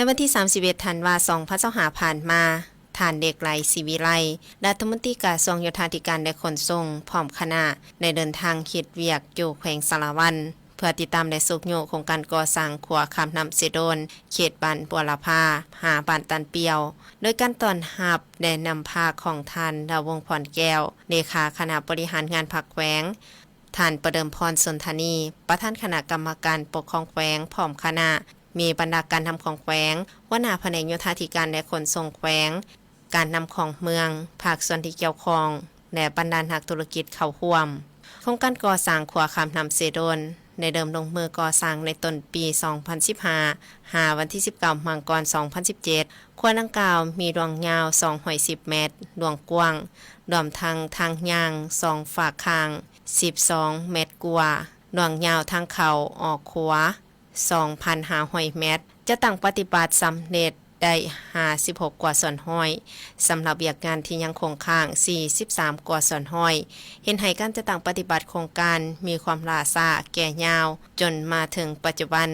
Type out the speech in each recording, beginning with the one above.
ນວັນທີສາມສິບເອັດ ທັນວາ ສອງພັນຊາວຫ້າ ຜ່ານມາ, ທ່ານ ເດກໄລ ສີວິໄລ ລັດຖະມົນຕີກະຊວງໂຍທາທິການ ແລະ ຂົນສົ່ງ ພ້ອມຄະນະ ໄດ້ເດີນທາງເຮັດວຽກຢູ່ແຂວງສາລະວັນ ເພື່ອຕິດຕາມ ແລະ ຊຸກຍູ້ໂຄງການກໍ່ສ້າງຂົວຂ້າມນ້ຳເຊໂດນ ເຂດບ້ານບົວລະພາ ຫາບ້ານຕັນປ່ຽວ, ໂດຍການຕ້ອນຮັບ ແລະ ນຳພາຂອງທ່ານ ດາວວົງ ພອນແກ້ວ ເລຂາຄະນະບໍລິຫານງານພັກແຂວງ, ທ່ານ ປະເດີມພອນ ສົນທະນີ ປະທານຄະນະກຳມະການປົກຄອງແຂວງ ພ້ອມຄະນະ, ມີບັນດາການນຳຂອງແຂວງ, ຫົວໜ້າພະແນກໂຍທາທິການ ແລະ ຂົນສົ່ງແຂວງ, ການນຳຂອງເມືອງ, ພາກສ່ວນທີ່ກ່ຽວຂ້ອງ ແລະ ບັນດານັກທຸລະກິດເຂົ້າຮ່ວມ. ໂຄງການກໍ່ສ້າງຂົວຂ້າມນ້ຳເຊໂດນ ໄດ້ເລີ່ມລົງມືກໍ່ສ້າງໃນຕົ້ນປີສອງພັນສິບຫ້າ ຫາວັນທີສິບເກົ້າ ມັງກອນ ສອງພັນສິບເຈັດ. ຂົວດັ່ງກ່າວມີລວງຍາວສອງຮ້ອຍສິບແມັດ, ລວງກວ້າງ ລວມທັງທາງຍ່າງສອງຟາກຂ້າງ ສິບສອງແມັດກວ່າ, ລວງຍາວທາງເຂົ້າອອກຂົວ ສອງພັນຫ້າຮ້ອຍແມັດ, ຈະຕັ້ງປະຕິບັດສຳເລັດໄດ້ຫ້າສິບຫົກກວ່າສ່ວນຮ້ອຍ, ສຳລັບວຽກງານທີ່ຍັງຄົງຄ້າງ ສີ່ສິບສາມກວ່າສ່ວນຮ້ອຍ, ເຮັດໃຫ້ການຈັດຕັ້ງປະຕິບັດໂຄງການມີຄວາມຫຼ້າຊ້າແກ່ຍາວ ຈົນມາເຖິງປັດຈຸບັນ.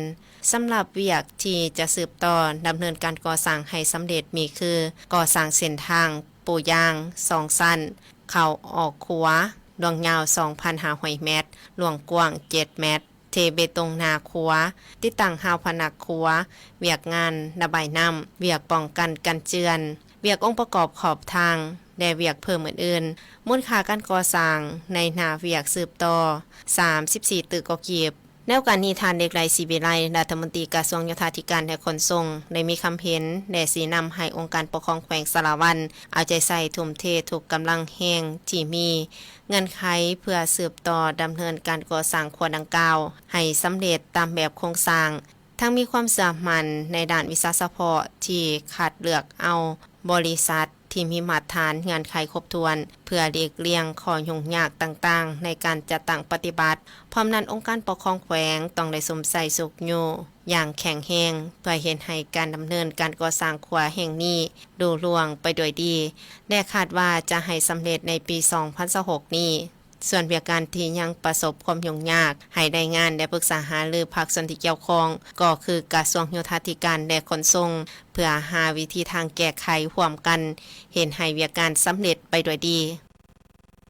ສຳລັບວຽກທີ່ຈະສືບຕໍ່ດຳເນີນການກໍ່ສ້າງໃຫ້ສຳເລັດມີຄື ກໍ່ສ້າງເສັ້ນທາງປູຢາງສອງຊັ້ນ ເຂົ້າອອກຂົວ ລວງຍາວສອງພັນຫ້າຮ້ອຍແມັດ, ລວງກວ້າງເຈັດແມັດ, ເທເບຕົງໜ້າຂົວ, ຕິດຕັ້ງຮາວພະນັກຂົວ, ວຽກງານລະບາຍນ້ຳ, ວຽກປ້ອງກັນກັນເຈື່ອນ, ວຽກອົງປະກອບຂອບທາງ ແລະ ວຽກເພີ່ມອື່ນໆ. ມູນຄ່າການກໍ່ສ້າງໃນໜ້າວຽກສືບຕໍ່ ສາມສິບສີ່ຕື້ກວ່າກີບ. ໃນໂອກາດນີ້, ທ່ານ ເດກໄລ ສີວິໄລ ລັດຖະມົນຕີກະຊວງໂຍທາທິການ ແລະ ຂົນສົ່ງ ໄດ້ມີຄຳເຫັນ ແລະ ຊີ້ນຳໃຫ້ອົງການປົກຄອງແຂວງສາລະວັນ ເອົາໃຈໃສ່ທຸ່ມເທທຸກກຳລັງແຮງທີ່ມີ ເງື່ອນໄຂເພື່ອສືບຕໍ່ດຳເນີນການກໍ່ສ້າງຂົວດັ່ງກ່າວໃຫ້ສຳເລັດຕາມແບບໂຄງສ້າງ, ທັງມີຄວາມເຊື່ອໝັ້ນໃນດ້ານວິຊາສະເພາະທີ່ຄັດເລືອກເອົາບໍລິສັດທີ່ມີມາດຕະຖານເງື່ອນໄຂຄົບຖ້ວນ ເພື່ອຫຼີກລ່ຽງຂໍ້ຫຍຸ້ງຍາກຕ່າງໆໃນການຈັດຕັ້ງປະຕິບັດ. ພ້ອມນັ້ນ, ອົງການປົກຄອງແຂວງຕ້ອງໄດ້ສຸມໃສ່ຊຸກຍູ້ຢ່າງແຂງແຮງ ເພື່ອເຮັດໃຫ້ການດຳເນີນການກໍ່ສ້າງຂົວແຫ່ງນີ້ລຸລ່ວງໄປດ້ວຍດີ ແລະ ຄາດວ່າຈະໃຫ້ສຳເລັດໃນປີສອງພັນຊາວຫົກນີ້. ສ່ວນວຽກງານທີ່ຍັງປະສົບຄວາມຫຍຸ້ງຍາກ ໃຫ້ລາຍງານ ແລະ ປຶກສາຫາລືພາກສ່ວນທີ່ກ່ຽວຂ້ອງ ກໍຄືກະຊວງໂຍທາທິການ ແລະ ຂົນສົ່ງ ເພື່ອຫາວິທີທາງແກ້ໄຂຮ່ວມກັນ ເຮັດໃຫ້ວຽກງານສຳເລັດໄປດ້ວຍດີ.